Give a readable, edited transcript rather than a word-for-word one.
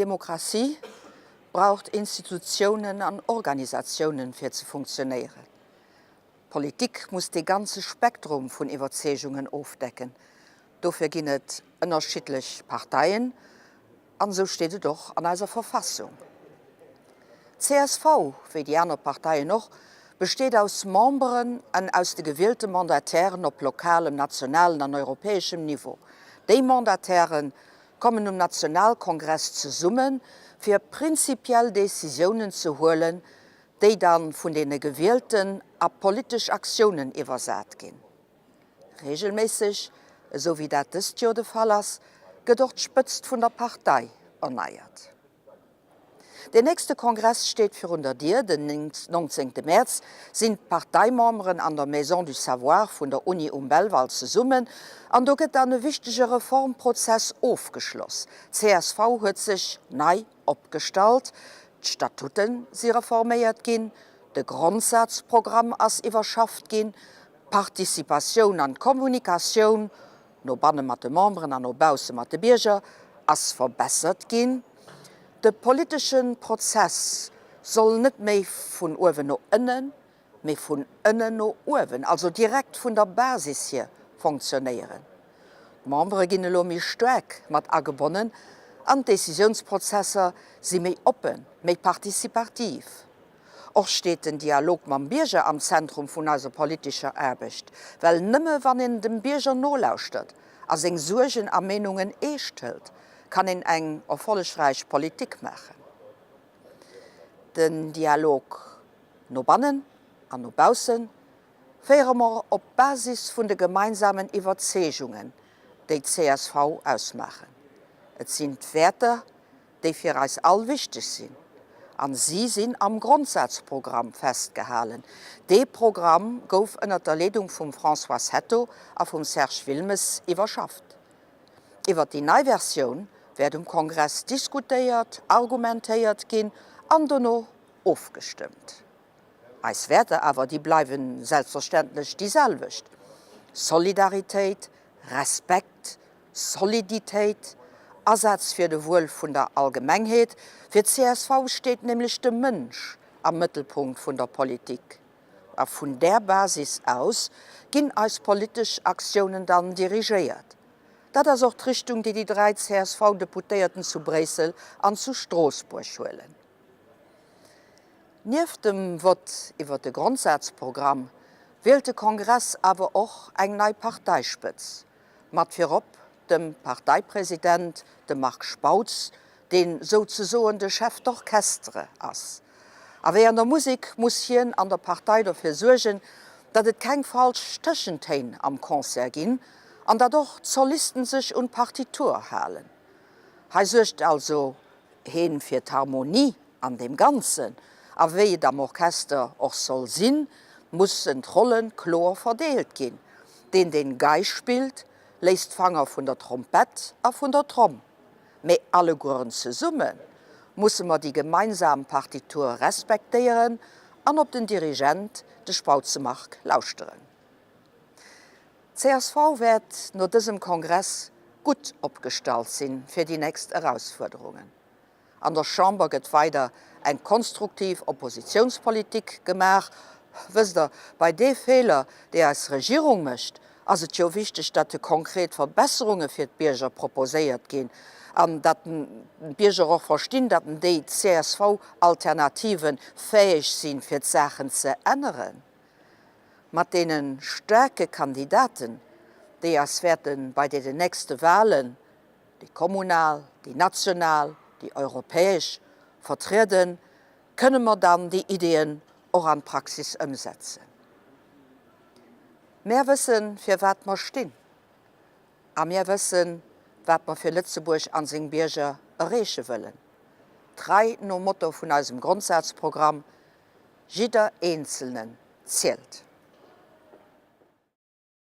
Demokratie braucht Institutiounen an Organisatiounen, fir ze funktionéieren. D'Politik muss dee ganze Spektrum vun Iwwerzeegungen ofdecken. Dofir ginn et ënnerschiddlech Parteien an esou steet et och an eiser Verfassung. D'CSV, wéi déi aner Parteien och, besteet aus Memberen an aus de gewielte Mandatairen op lokalem, nationalen an europäeschem Niveau. Déi Mandataire kommen um Nationalkongress zesummen, fir prinzipiell Decisiounen ze huelen, déi dann vun deene Gewielten a politesch Aktiounen iwwersat ginn. Regelméisseg, esou wéi dat dëst Joer de Fall ass, gëtt och d'Spëtzt vun der Partei erneiert. Deen nächste Kongress steet virun der Dier, den 19 Mäerz sinn d'Parteimemberen an der Maison du Savoir vun der Uni um Belval zesummen an do gëtt dann e wichtege Reformprozess ofgeschloss. Csv huet sech nei Opgestallt, d'Statute si reforméiert ginn, de Grondsazprogramm ass iwwerschafft ginn, d'Participatioun an d'Kommunikatioun, no banne mat de Memberen an no bausse mat de Bierger, ass verbessert ginn. De politesche Prozess soll net méi vun uewen no ënnen, mee vun ënnen no uewen, also direkt vun der Basis hier, fonctionnéieren. D'Membere ginn elo méi staark mat agebonnen an d'Décisiounsprozesser si méi oppen, méi participativ. Och steet den Dialog mam Bierger am Zentrum vun eiser politescher Aarbecht, well nëmme wann een dem Bierger nolauschtert a seng Suergen a Meenungen eescht hëlt, kann een eng erfollegräich Politik maachen. Den Dialog no bannen an no bausse féiere mer op Basis vun de gemeinsamen Iwwerzeegungen, déi d'CSV ausmaachen. Et sinn d'Wäerter, déi fir eis all wichteg sinn, an si sinn am Grondsazprogramm festgehalen. Dee Programm gouf ënnert der Leedung vum Françoise Hetto a vum Serge Wilmes iwwerschafft. Iwwert déi nei Versioun wäert um Kongress diskutéiert, argumentéiert ginn an dono ofgestëmmt. Eis Wäerter awer, déi bleiwe selbstverständlech déi selwecht, Solidaritéit, Respekt, Soliditéit, Asaz fir de Wuel vun der Allgemengheet. Fir d'CSV steet nämlech de Mënsch am Mëttelpunkt vun der Politik. A vun där Basis aus ginn eis politesch Aktiounen dann dirigéiert. Dat ass och d'Richtung, déi déi 3 CSV-Deputéierten zu Bréissel an zu Stroossbuerg huelen. Nieft dem Vott iwwer de Grondsazprogramm wielt de Kongress awer och eng nei Parteispëtz, mat virop dem Parteipresident, dem Marc Spautz, deen souzesoen de Chef d'orchestre ass. A wéi an der Musek muss hien an der Partei dofir suergen, datt et keng falsch Tëschentéin am Concert ginn an datt och d'Solisten sech un d'Partitur halen. Hei suergt also heen fir d'Harmonie an deem Ganzen, a wéi et am Orchester och soll sinn, mussen d'Rollen kloer verdeelt ginn. Deen deen Gei spillt, léisst d'Fanger vun der Trompett a vun der Tromm, mee allegueren zesumme musse mer déi gemeinsam Partitur respektéieren an op den Dirigent, de Spautze Marc, lauschteren. Csv wäert no dësem Kongress gutt opgestallt sinn fir déi nächst Erausfuerderungen. An der Chamber gëtt weider eng konstruktiv Oppositiounspolitik gemaach. Wësst Der, bei dee Feeler, déi eis Regierung mécht, ass et jo wichteg, datt konkret Verbesserunge fir d'Bierger proposéiert ginn an datt d'Bierger och verstinn, datt déi CSV-Alternative fäeg sinn, fir d'Saachen ze änneren. Mat deene staarke Kandidaten, déi eis wäerte bei deenen nächste Wahlen, déi kommunal, déi national, déi europäesch, vertrieden, kënne mer dann déi Ideeën och an d'Praxis ëmsetzen. Mär wëssen, fir wat mer stinn, a mir wëssen, wat mer fir Lëtzebuerg an seng Bierger erreeche wëllen, trei nom Motto vun eisem Grondsazprogramm, Jidder Eenzelnen zielt.